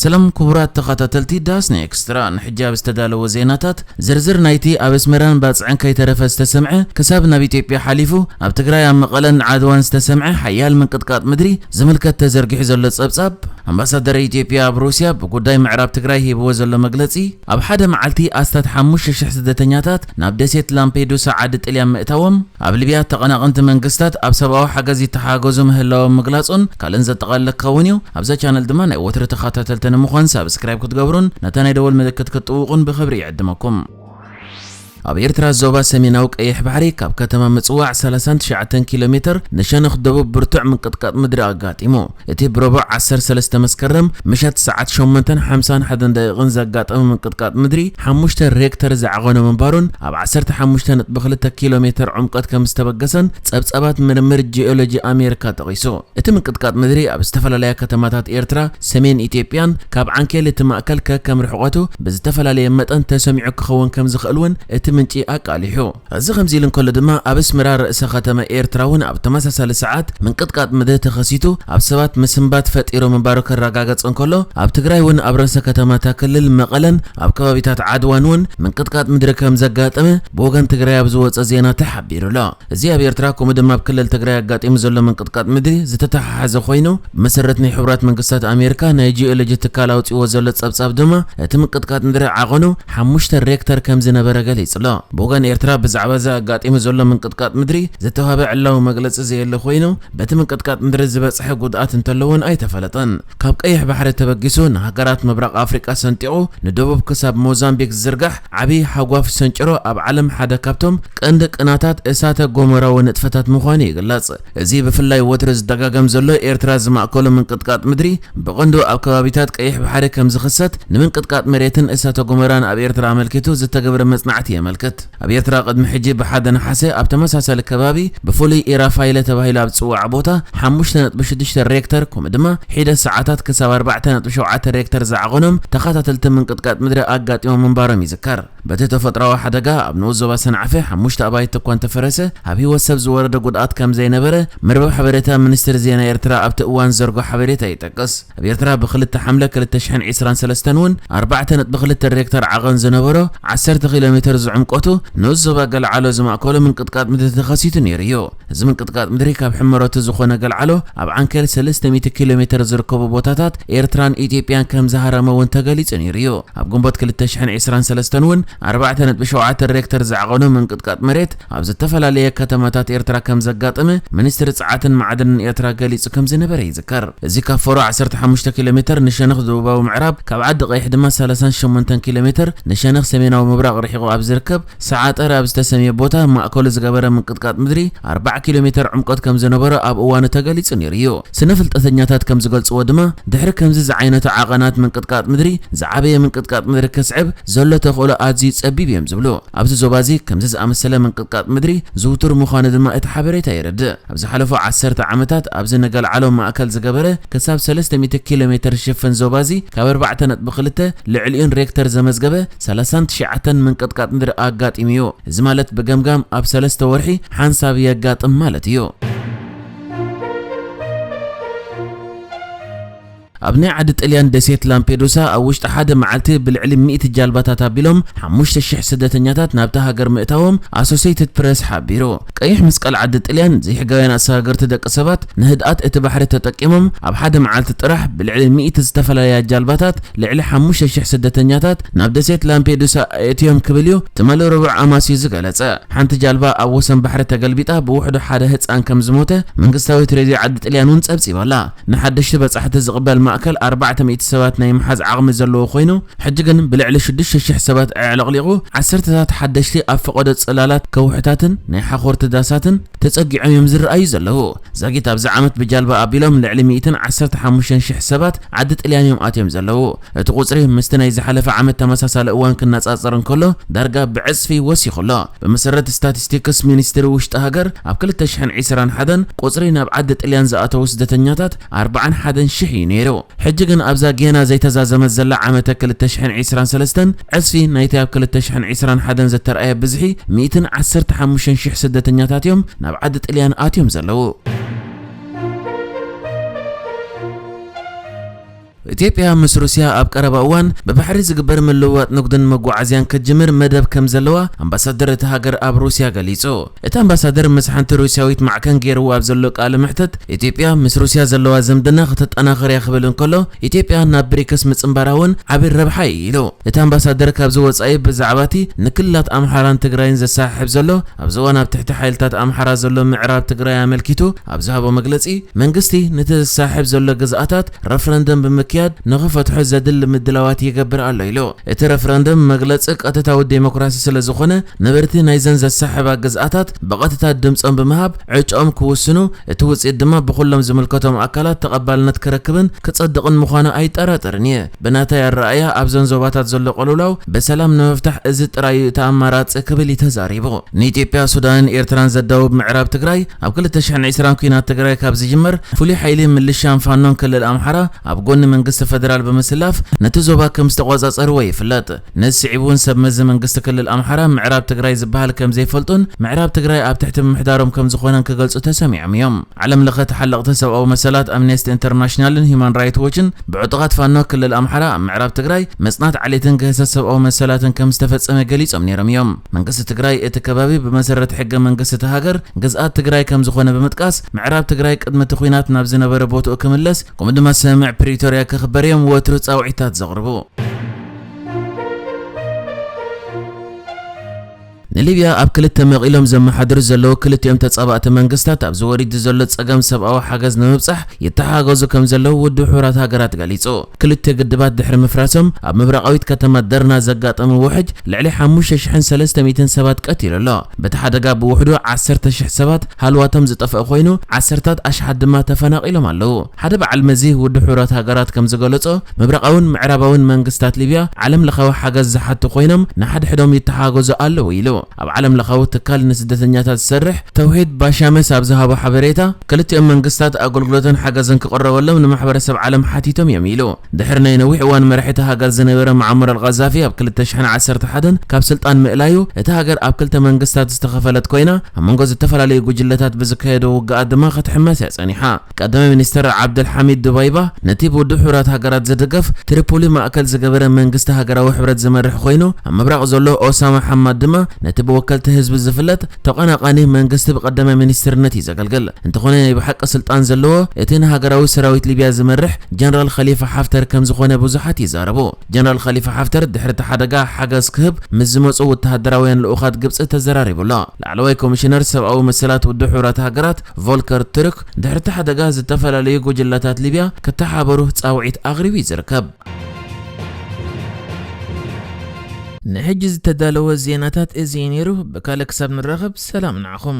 ሰላም ክቡራት ተኸታተልቲ ዳስና ኤክስትራ፣ ንሕጂ ኣብ ዝተዳለወ ዜናታት ዝርዝር ናይቲ ኣብ ኣስመራን ባጽዕን ከይተረፈ ዝተሰምዐ ክሳብ ናብ ኢትዮጵያ ሓሊፉ ኣብ ትግራይ ኣብ መቐለን ዓድዋን ዝተሰምዐ ሓያል ምንቅጥቃጥ ምድሪ ዝምልከት ተዘርጊሑ ዘሎ ጸብጻብ፣ ኣምባሳደር ኢትዮጵያ ኣብ ሩስያ ብጉዳይ ምዕራብ ትግራይ ሂብዎ ዘሎ መግለጺ፣ ኣብ ሓደ መዓልቲ ኣስታት ሓሙሽተ ሽሕ ስደተኛታት ናብ ደሴት ላምፔዱሳ ዓዲ ጥልያን ምእታዎም፣ ኣብ ሊብያ ተቐናቐንቲ መንግስታት ኣብ ሰብኣዊ ሓገዝ ይተሓገዙ ምህላዎም ምግላጹን ካልእን ዘጠቓልል ክኸውን እዩ። ኣብዛ ቻነል ድማ ናይ ወትሪ ተኸታተልቲ ንምዃን ሳብስክራይብ ክትገብሩን ነታ ናይ ደወል ምልክት ክትጥውቑን ብኽብሪ ይዕድመኩም። ኣብ ኤርትራ ዞባ ሰሜናዊ ቀይሕ ባሕሪ ካብ ከተማ ምጽዋዕ ሰላሳን ትሽዓተን ኪሎ ሜትር ንሸነኽ ደቡብ ብርቱዕ ምንቅጥቃጥ ምድሪ ኣጋጢሙ። እቲ ብረቡዕ ዓሰርተ ሰለስተ መስከረም ምሸት ሰዓት ሸሞንተን ሓምሳን ሓደን ደቂቕን ዘጋጠመ ምንቅጥቃጥ ምድሪ ሓሙሽተ ሬክተር ዝዓቐነ ምንባሩን ኣብ ዓሰርተ ሓሙሽተ ነጥቢ ክልተ ኪሎ ሜትር ዕምቆት ከም ዝተበገሰን ጸብጻባት ምርምር ጂኦሎጂ ኣሜሪካ ጠቒሱ። እቲ ምንቅጥቃጥ ምድሪ ኣብ ዝተፈላለያ ከተማታት ኤርትራ፣ ሰሜን ኢትዮጵያን ካብ ዓንኬል እቲ ማእከል ከከም ርሕቐቱ ብዝተፈላለየ መጠን ተሰሚዑ ክኸውን ከም ዝኽእል እውን እቲ ምንጪ ኣቃሊሑ። እዚ ከምዚ ኢሉ እንከሎ ድማ፣ ኣብ ኣስመራ ርእሰ ከተማ ኤርትራ እውን ኣብ ተመሳሳሊ ሰዓት ምንቅጥቃጥ ምድሪ ተኸሲቱ ኣብ ሰባት ምስንባት ፈጢሩ ምንባሩ ክረጋገጽ እንከሎ፣ ኣብ ትግራይ እውን ኣብ ርእሰ ከተማታ ክልል መቐለን ኣብ ከባቢታት ዓድዋን እውን ምንቅጥቃጥ ምድሪ ከም ዘጋጠመ ብወገን ትግራይ ኣብ ዝወጸ ዜና ተሓቢሩ ኣሎ። እዚ ኣብ ኤርትራ ከምኡ ድማ ኣብ ክልል ትግራይ ኣጋጢሙ ዘሎ ምንቅጥቃጥ ምድሪ ዝተተሓሓዘ ኮይኑ፣ ብመሰረት ናይ ሕቡራት መንግስታት ኣሜሪካ ናይ ጂኦሎጂ ትካል ኣውጺዎ ዘሎ ጸብጻብ ድማ፣ እቲ ምንቅጥቃጥ ምድሪ ዓቐኑ ሓሙሽተ ሬክተር ከም ዝነበረ ገሊጹ ኣሎ። ብወገን ኤርትራ ብዛዕባ እዚ ኣጋጢሙ ዘሎ ምንቅጥቃጥ ምድሪ ዝተዋህበ ዕላዊ መግለጺ ዘየለ ኮይኑ፣ በቲ ምንቅጥቃጥ ምድሪ ዝበጽሐ ጉድኣት እንተለውን ኣይተፈለጠን። ካብ ቀይሕ ባሕሪ ተበጊሱ ንሃገራት ምብራቕ ኣፍሪቃ ሰንጢቑ ንደቡብ ክሳብ ሞዛምቢክ ዝዝርጋሕ ዓቢ ሃጓፍ ሰንጭሮ ኣብ ዓለም ሓደ ካብቶም ቀንዲ ቅናታት እሳተ ጎመራዊ ንጥፈታት ምዃኑ ይግለጽ። እዚ ብፍላይ ወትሩ ዝደጋገም ዘሎ ኤርትራ ዝማእከሎ ምንቅጥቃጥ ምድሪ ብቐንዱ ኣብ ከባቢታት ቀይሕ ባሕሪ ከም ዝኽሰት ንምንቅጥቃጥ መሬትን እሳተ ጎመራን ኣብ ኤርትራ ኣመልኪቱ ዝተገብረ መጽናዕቲ የመልክት። ኣብ ኤርትራ ቅድሚ ሕጂ ብሓደ ነሓሰ ኣብ ተመሳሳሊ ከባቢ ብፍሉይ ኢራፋይለ ተባሂሉ ኣብ ዝጽዋዕ ቦታ ሓሙሽተ ነጥቢ ሽዱሽተ ሬክተር ከምኡ ድማ ሒደት ሰዓታት ክሳብ ኣርባዕተ ነጥቢ ሸውዓተ ሬክተር ዝዓቐኖም ተኸታተልቲ ምንቅጥቃጥ ምድሪ ኣጋጢሞም ምንባሮም ይዝከር። በቲ ተፈጥሮኣዊ ሓደጋ ኣብ ንኡስ ዞባ ሰንዓፈ ሓሙሽተ ኣባይቲ እኳ እንተፈረሰ፣ ኣብ ህይወት ሰብ ዝወረደ ጉድኣት ከም ዘይነበረ መርበብ ሓበሬታ ሚኒስትሪ ዜና ኤርትራ ኣብቲ እዋን ዘርጎ ሓበሬታ ይጠቅስ። ኣብ ኤርትራ ብክልተ ሓምለ ክልተ ሽሕን ዕስራን ሰለስተን እውን ኣርባዕተ ነጥቢ ክልተ ሬክተር ዓቐን ዝነበሮ ዓሰርተ ኪሎ ሜትር ዝዕምቆቱ ንኡስ ዞባ ገልዓሎ ዝማእከሎ ምንቅጥቃጥ ምድሪ ተኸሲቱ ነይሩ እዩ። እዚ ምንቅጥቃጥ ምድሪ ካብ ሕመረቱ ዝኾነ ገልዓሎ ኣብ ዓንኬል ሰለስተ ሚእቲ ኪሎ ሜትር ዝርከቡ ቦታታት ኤርትራን ኢትዮጵያን ከም ዝሃረመ እውን ተገሊጹ ነይሩ እዩ። ኣብ ግንቦት ክልተ ሽሕን ዕስራን ሰለስተን እውን ኣርባዕተ ነጥቢ ሸውዓተ ሬክተር ዝዓቐኑ ምንቅጥቃጥ መሬት ኣብ ዝተፈላለየ ከተማታት ኤርትራ ከም ዘጋጠመ ሚኒስትሪ ጸዓትን ማዕድንን ኤርትራ ገሊጹ ከም ዝነበረ ይዝከር። እዚ ካብ ፈሮ ዓሰርተ ሓሙሽተ ኪሎ ሜትር ንሸነኽ ደቡባዊ ምዕራብ፣ ካብ ዓዲ ቀይሕ ድማ ሰላሳን ሸሞንተን ኪሎ ሜትር ንሸነኽ ሰሜናዊ ምብራቕ ርሒቑ ኣብ ዝርከብ ሰዓጠረ ኣብ ዝተሰምየ ቦታ ማእከሉ ዝገበረ ምንቅጥቃጥ ምድሪ ኣርባዓ ኪሎ ሜትር ዕምቆት ከም ዝነበሮ ኣብ እዋኑ ተገሊጹ ነይሩ እዩ። ስነ ፍልጠተኛታት ከም ዝገልጽዎ ድማ፣ ድሕሪ ከምዚ ዝዓይነቱ ዓቐናት ምንቅጥቃጥ ምድሪ፣ ዝዓበየ ምንቅጥቃጥ ምድሪ ከስዕብ ዘሎ ተኽእሎ ኣዝዩ ጸቢብ እዮም ዝብሉ። ኣብዚ ዞባ እዚ ከምዚ ዝኣመሰለ ምንቅጥቃጥ ምድሪ ዝውቱር ምዃኑ ድማ እቲ ሓበሬታ የረድእ። ኣብ ዝሓለፉ ዓሰርተ ዓመታት ኣብዚ ንገልዓሎ ማእከል ዝገበረ ክሳብ ሰለስተ ሚእቲ ኪሎ ሜትር ዝሽፍን ዞባ እዚ ካብ ኣርባዕተ ነጥቢ ክልተ ልዕሊኡን ሬክተር ዘመዝገበ ሰላሳን ትሽዓተን ምንቅጥቃጥ ምድሪ ኣጋጢሙ እዩ። እዚ ማለት ብገምጋም ኣብ ሰለስተ ወርሒ ሓንሳብ የጋጥም ማለት እዩ። ኣብ ናይ ዓዲ ጥልያን ደሴት ላምፔዱሳ ኣብ ውሽጢ ሓደ መዓልቲ ብልዕሊ ሚእቲ ጃልባታት ኣቢሎም ሓሙሽተ ሽሕ ስደተኛታት ናብታ ሃገር ምእታዎም ኣሶሴይትድ ፕረስ ሓቢሩ። ቀይሕ መስቀል ዓዲ ጥልያን ዘይሕጋውያን ኣሰጋገርቲ ደቂ ሰባት ንህድኣት እቲ ባሕሪ ተጠቂሞም ኣብ ሓደ መዓልቲ ጥራሕ ብልዕሊ ሚእቲ ዝተፈላለያ ጃልባታት ልዕሊ ሓሙሽተ ሽሕ ስደተኛታት ናብ ደሴት ላምፔዱሳ ኣእትዮም ክብል እዩ ትማሊ ረቡዕ ኣማስዩ ዝገለጸ። ሓንቲ ጃልባ ኣብ ወሰን ባሕሪ ተገልቢጣ ብውሕዱ ሓደ ህጻን ከም ዝሞተ መንግስታዊት ሬድዮ ዓዲ ጥልያን እውን ጸብጺባ ኣላ። ንሓደሽቲ በጻሕቲ ዝቕበል ማእከል ኣርባዕተ ሚእቲ ሰባት ናይ ምሓዝ ዓቕሚ ዘለዎ ኮይኑ፣ ሕጂ ግን ብልዕሊ ሽዱሽተ ሽሕ ሰባት ኣዕለቕሊቑ፣ ዓሰርተታት ሓደሽቲ ኣብ ፈቐዶ ጽላላት ከውሕታትን ናይ ሓኾርቲ ዳሳትን ተጸጊዖም እዮም ዝረኣዩ ዘለዉ። ዛጊት ኣብዚ ዓመት ብጃልባ ኣቢሎም ልዕሊ ሚእትን ዓሰርተ ሓሙሽተን ሽሕ ሰባት ዓዲ ጥልያን እዮም ኣትዮም ዘለዉ። እቲ ቁጽሪ ምስቲ ናይ ዝሓለፈ ዓመት ተመሳሳሊ እዋን ክነጻጸር እንከሎ ዳርጋ ብዕጽፊ ወሲኹ ኣሎ። ብመሰረት ስታቲስቲክስ ሚኒስትሪ ውሽጢ ሃገር፣ ኣብ ክልተ ሽሕን ዕስራን ሓደን ቁጽሪ ናብ ዓዲ ጥልያን ዝኣተዉ ስደተኛታት ኣርባዓን ሓደን ሽሕ እዩ ነይሩ። ሕጂ ግን ኣብዛ ጌና ዘይተዛዘመት ዘላ ዓመተ ክልተ ሽሕን ዕስራን ሰለስተን ዕጽፊ ናይቲ ኣብ ክልተ ሽሕን ዕስራን ሓደን ዘተርኣየ ብዝሒ ሚእትን ዓሰርተ ሓሙሽተን ሽሕ ስደተኛታት እዮም ናብ ዓዲ ጥልያን ኣትዮም ዘለዉ። ኢትዮጵያ ምስ ሩስያ ኣብ ቀረባ እዋን ብባሕሪ ዝግበር ምልውዋጥ ንግድን መጓዓዝያን ክትጅምር መደብ ከም ዘለዋ ኣምባሳደር እታ ሃገር ኣብ ሩስያ ገሊጹ። እቲ ኣምባሳደር ምስ ሓንቲ ሩስያዊት ማዕከን ገይርዎ ኣብ ዘሎ ቃለ መሕትት፣ ኢትዮጵያ ምስ ሩስያ ዘለዋ ዝምድና ክተጠናኽር እያ ክብል እንከሎ፣ ኢትዮጵያ ናብ ብሪክስ ምጽንባራ እውን ዓቢ ረብሓ እዩ ኢሉ። እቲ ኣምባሳደር ካብዚ ወጻኢ ብዛዕባ እቲ ንክልላት ኣምሓራን ትግራይን ዘሰሓሕብ ዘሎ፣ ኣብዚ እዋን ኣብ ትሕቲ ሓይልታት ኣምሓራ ዘሎ ምዕራብ ትግራይ ኣመልኪቱ ኣብ ዝሃቦ መግለጺ፣ መንግስቲ ነቲ ዘሰሓሕብ ዘሎ ግዝኣታት ረፍረንደም ብምክያድ ንኽፈትሖ ዘድሊ ምድላዋት ይገብር ኣሎ ኢሉ። እቲ ረፍረንደም መግለጺ ቀጥታዊ ዴሞክራሲ ስለ ዝኾነ፣ ነበርቲ ናይዘን ዘሰሓሕባ ግዝኣታት ብቐጥታ ድምጾም ብምሃብ ዕጭኦም ክውስኑ፣ እቲ ውጽኢት ድማ ብኹሎም ዝምልከቶም ኣካላት ተቐባልነት ክረክብን ክጸድቕን ምዃኑ ኣይጠራጠርን እየ። ብናተይ ኣረኣእያ ኣብዘን ዞባታት ዘሎ ቅልውላው ብሰላም ንምፍታሕ እዚ ጥራይ እዩ እቲ ኣማራጺ ክብል እዩ ተዛሪቡ። ንኢትዮጵያ፣ ሱዳንን ኤርትራን ዘዳውብ ምዕራብ ትግራይ ኣብ ክልተ ሽሕን ዕስራን ኲናት ትግራይ ካብ ዝጅመር ፍሉይ ሓይሊ ምልሻን ፋኖን ክልል ኣምሓራ ኣብ ጎኒ መንግስቲ ፈደራል ብምስላፍ ነቲ ዞባ ከም ዝተቆጻጸርዎ ይፍለጥ። ነዚ ስዒቡ እውን ሰብ መዚ መንግስቲ ክልል ኣምሓራ ምዕራብ ትግራይ ዝበሃል ከም ዘይፈልጡን ምዕራብ ትግራይ ኣብ ትሕቲ ምምሕዳሮም ከም ዝኾነን ክገልጹ ተሰሚዖም እዮም። ዓለም ለኸ ተሓለቕቲ ሰብኣዊ መሰላት ኣምነስቲ ኢንተርናሽናልን ሂዩማን ራይት ዎችን ብዕጡቓት ፋኖ ክልል ኣምሓራ ኣብ ምዕራብ ትግራይ መጽናት ዓሌትን ግህሰት ሰብኣዊ መሰላትን ከም ዝተፈጸመ ገሊጾም ነይሮም እዮም። መንግስቲ ትግራይ እቲ ከባቢ ብመሰረት ሕገ መንግስቲ እቲ ሃገር ግዝኣት ትግራይ ከም ዝኾነ ብምጥቃስ፣ ምዕራብ ትግራይ ቅድሚ እቲ ኲናት ናብ ዝነበረ ቦትኡ ክምለስ፣ ከምኡ ድማ ስምምዕ ፕሪቶርያ ክኽበር እዮም ወትሩ ጻውዒታት ዘቕርቡ። ንሊብያ ኣብ ክልተ መቒሎም ዘመሓድሩ ዘለዉ ክልቲኦም ተጻባእቲ መንግስታት፣ ኣብዚ ወሪዱ ዘሎ ጸገም ሰብኣዊ ሓገዝ ንምብጻሕ ይተሓጋገዙ ከም ዘለዉ ውድብ ሕቡራት ሃገራት ገሊጹ። ክልተ ግድባት ድሕሪ ምፍራሶም፣ ኣብ ምብራቓዊት ከተማ ደርና ዘጋጠመ ውሕጅ ልዕሊ ሓሙሽተ ሽሕን ሰለስተ ሚእትን ሰባት ቀቲሉ ኣሎ። በቲ ሓደጋ ብውሕዱ ዓሰርተ ሽሕ ሰባት ሃልዋቶም ዝጠፍአ ኮይኑ፣ ዓሰርታት ኣሽሓት ድማ ተፈናቒሎም ኣለዉ። ሓደ በዓል መዚ ውድብ ሕቡራት ሃገራት ከም ዝገለጾ፣ ምብራቓውን ምዕራባውን መንግስታት ሊብያ ዓለም ለኻዊ ሓገዝ ዝሓቱ ኮይኖም፣ ንሓድሕዶም ይተሓጋገዙ ኣለዉ ኢሉ። ኣብ ዓለም ለኻዊ ትካል ንስደተኛታት ዝሰርሕ ተውሂድ ባሻመስ ኣብ ዝሃቦ ሓበሬታ፣ ክልቲኦም መንግስታት ኣገልግሎትን ሓገዝን ክቕረበሎም ንማሕበረሰብ ዓለም ሓቲቶም እዮም ኢሉ። ድሕሪ ናይ ነዊሕ እዋን መራሒ እታ ሃገር ዝነበረ መዓመር ኣልቃዛፊ ኣብ ክልተ ሽሕን ዓሰርተ ሓደን ካብ ስልጣን ምእላዩ፣ እታ ሃገር ኣብ ክልተ መንግስታት ዝተኸፈለት ኮይና፣ ኣብ መንጎ ዝተፈላለዩ ጉጅለታት ብዝካየዱ ውግኣት ድማ ክትሕመስ እያ ጸኒሓ። ቀዳማይ ሚኒስትር ዓብደልሓሚድ ዱባይባ ነቲ ብውድብ ሕቡራት ሃገራት ዝድገፍ ትሪፖሊ ማእከል ዝገበረ መንግስቲ ሃገራዊ ሕብረት ዝመርሕ ኮይኑ፣ ኣብ ምብራቕ ዘሎ ኦሳማ ሓማድ ድማ ነቲ ብወከልቲ ህዝቢ ዝፍለጥ ተቐናቓኒ መንግስቲ ብቀዳማይ ሚኒስትርነት እዩ ዘገልግል። እንተኾነ ናይ ብሓቂ ስልጣን ዘለዎ እቲ ንሃገራዊ ሰራዊት ሊብያ ዝመርሕ ጀነራል ኸሊፋ ሓፍተር ከም ዝኾነ ብዙሓት ይዛረቡ። ጀነራል ኸሊፋ ሓፍተር ድሕሪ እቲ ሓደጋ ሓገዝ ክህብ ምስ ዝመጹ ወተሃደራውያን ልኡኻት ግብጺ ተዘራሪቡ ኣሎ። ላዕለዋይ ኮሚሽነር ሰብኣዊ መሰላት ውድብ ሕቡራት ሃገራት ቮልከር ቱርክ ድሕሪ እቲ ሓደጋ ዝተፈላለዩ ጉጅለታት ሊብያ ክተሓበሩ ጻውዒት ኣቕሪቡ እዩ ዝርከብ። ንሕጂ ዝተዳለወ ዜናታት እዚ እዩ ነይሩ። ብካልእ ክሳብ ንራኸብ ሰላም ንዓኹም።